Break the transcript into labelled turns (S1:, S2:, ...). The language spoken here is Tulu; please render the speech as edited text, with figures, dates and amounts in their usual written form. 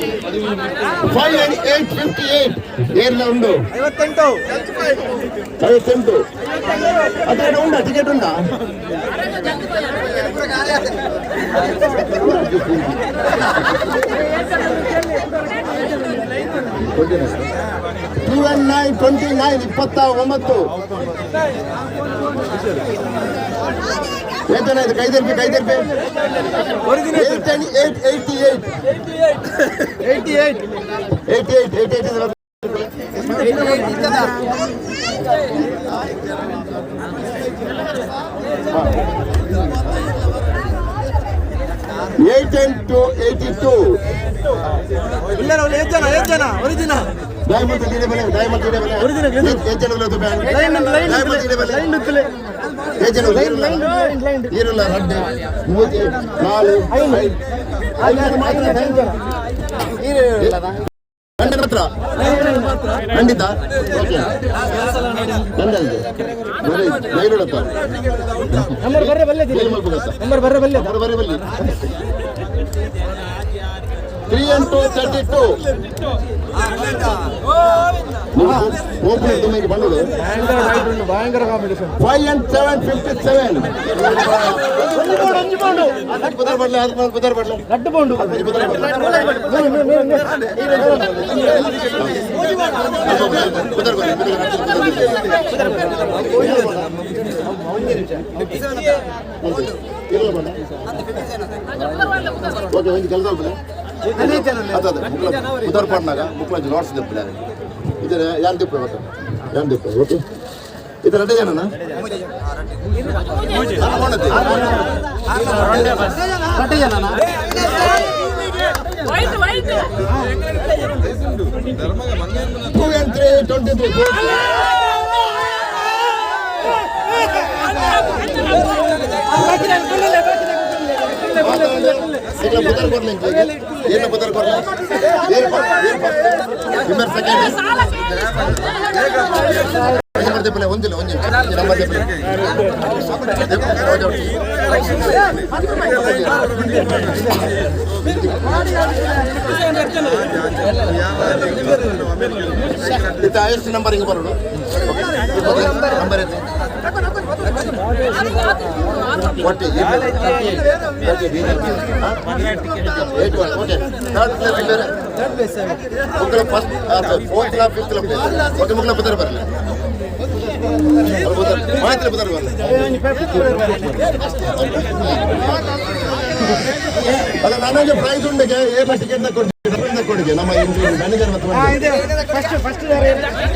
S1: 5 and 8 58. ಏರ್ಲ ಉಂಡು?
S2: 58.
S1: 58. ಅದೇ ಉಂಡಾ? ಟಿಕೆಟ್ ಉಂಡಾ? 2 and 9 29, 29. ಏತನಾಯ್ತು? ಕೈ ತೆರ್ಪಿ, ಕೈ ತೆರ್ಪಿ. 8 and 8 88.
S2: 88.
S1: 88, 88. 8 and 2 82.
S2: ಇಲ್ಲ, ಏಟ್ ಜನ? ಏಟ್ ಜನ? ಒರಿಜಿನಲ್.
S1: ದಯಮಂತ ನೀಡೆ ಬಲೆ, ದಯಮಂತ ನೀಡೆ ಬಲೆ. ಏಟ್ ಜನ ಉಲ್ಲದು?
S2: Line, line.
S1: ದಯಮಂತ ನೀಡೆ ಬಲೆ.
S2: ಲೈನ್ ಉತ್ತಲೆ.
S1: ಏಟ್ ಜನ?
S2: Line, line, line.
S1: ಈರುಲ್ಲ, ರಡ್ಡು, ಮೂಜಿ, ನಾಲು, ಐದು, ಐದು ಮಾತ್ರ. ಗಂಡನ ಹತ್ರ ಖಂಡಿತ. ಓಕೆ, ಗಂಡನಿಗೆ ಬರೀ ಧೈರ್ಯ.
S2: ನಂಬರ್ ಬರ್ರೆ ಬಲ್ಲೆ. ನಂಬರ್ ಬರ್ರೆ ಬಲ್ಲೆ.
S1: ಬರೀ ಬಲ್ಲಿ. 3 and 2 32. Open ತುಮ್ಮಿಗೆ ಬಂದದು.
S2: ಭಯಂಕರ ಕಾಂಪಿಟೇಷನ್.
S1: 5 and 7 57.
S2: ಒಂದು ಪೌಂಡ್, ಒಂಜಿ ಪೌಂಡ್.
S1: ಪುದರ್ ಬಡ್ಲೆ, ಅದು ಪುದರ್ ಬಡ್ಲೆ.
S2: ರಡ್ಡು ಪೌಂಡು.
S1: ಪುದರ್ ಬಡ್ಲೆ. ಪುದರ್ ಬಡ್ಲೆ. ಓಕೆ, ಒಂಜಿ ಕೆಲಸ ಅಲ್ಪಲೆ ಅದ ಮುಕ್ಲ ಪುದರ್ ಪಾಡ್ನಾಗ ಮುಕ್ಲಂಜಿ ನೋಟ್ಸ್ ದೆಪ್ಪಲೆ. ಇದರ ಯಾನ್ ದೆಪ್ಪೆ ಗೊತ್ತ? ಯಾನ್ ದೆಪ್ಪೆ? ಓಕೆ, ಇದು ರಡ್ಡೆ ಜನನಾ?
S2: ರಡ್ಡು ಜನನಾ?
S3: White, white.
S1: 2 and 3 23. ಇಲ್ಲ, ಪುದರ್ ಕೊಡ್ಲಿ. ಏನ ಪುದರ್ ಕೊಡ್ಲಿ? ಏನ್ ಏನ್ ವಿಮರ್ ಸೆಕೆಂಡ್ ನಂಬರ್ ದೆಪ್ಪಲೆ. ಒಂದಿಲ್ಲ, ಒಂದಿಲ್ಲ. ನಂಬರ್ ದೆಪ್ಪಲೆ. ಇದು ಹೈಯೆಸ್ಟ್ ನಂಬರ್ ಹಿಂಗೆ ಬರೋದು. ನಂಬರ್ ಇದೆ 40 81. Okay, third place ಬೇರೆ. ಮುಕ್ಕಳ ಫಸ್ಟ್, ಫೋರ್ತ್ ಲಾ, ಫಿಫ್ತ್ ಲಾ ಪ್ಲೇಸ್. ಓಕೆ, ಮುಕ್ಕಳ ಪುದರ್ ಬರಲಿ, ಮಾತ್ರ ಪುದರ್ ಬರಲಿ. ಅಲ್ಲ, ನನಗೆ ಪ್ರೈಸ್ ಉಂಡಿಗೆ ಏನ ಟಿಕೆಟ್ ಕೊಡ್ತೀನಿ ಕೊಡಿಗೆ ನಮ್ಮ ಮ್ಯಾನೇಜರ್ ಮತ್ತು
S2: ಫಸ್ಟ್, ಫಸ್ಟ್.